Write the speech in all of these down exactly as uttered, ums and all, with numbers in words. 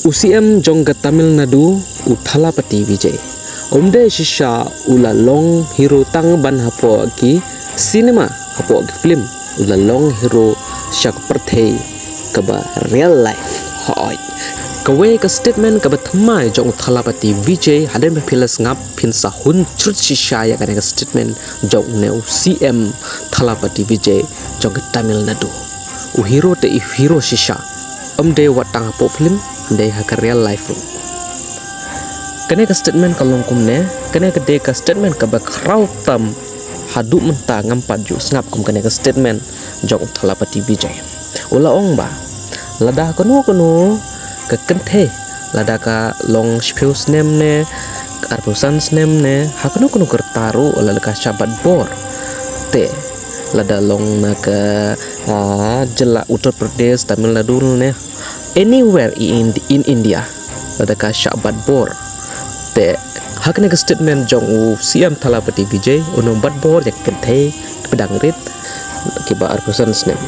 U C M jong ka Tamil Nadu, u Thalapathy Vijay, um dei shisha u la long hero tang ban hapoh ki cinema, hapoh ki film, u la long hero sha ka pyrthei kaba real life. Hoi. Kawei ka statement kaba thymmai jong u Thalapathy Vijay, hadien ba phi la sngap phin sa hun chrut shisha ïa kane ka statement jong une u C M Thalapathy Vijay jong ka Tamil Nadu. U hero te i hero shisha. Um dei wat tang hapoh film, dei ha ka real life ruh. Kane ka statement ka long kumne, kane ka dei ka statement kaba khraw tam. Haduh mynta ngam pat ju sngap kum kane ka statement jong u Thalapathy Vijay. U la ong ba lada kano kano ka kynthei, lada ka long shiphew snem ne, ka arphew san snem ne, ha kano kano ka rta ruh lada ka shah bat bor, te lada long na ka, ah, jylla Uttar Pradesh, Tamil Nadu ne, anywhere in, in India, lada ka shah bat bor, te ha kane ka statement jong u C M Thalapathy Vijay, un ym bat bor ïa ki kynthei kiba dang rit, kiba arphew san snem.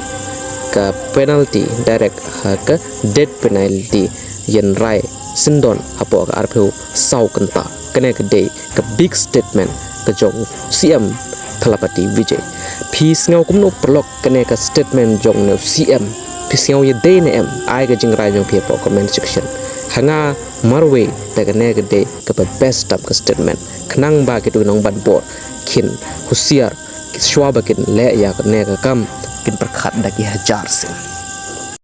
Ka penalty direct ha ka death penalty, ïeng rai syndon hapoh ka arphew saw kynta. Kane ka dei ka big statement ka jong u C M Thalapathy Vijay. Phi sngew kumno paralok kane ka statement jong une u C M? Phi sngew ïadei ne em? Ai ka jingrai jong phi hapoh comment section. Ha nga marwei te kane ka dei kaba best tam ka statement. Khnang ba kito ki nongbat bor kin husiar, ki shuwa ba kin leh ïa kane ka kam, kin pyrkhat da ki hajar sien.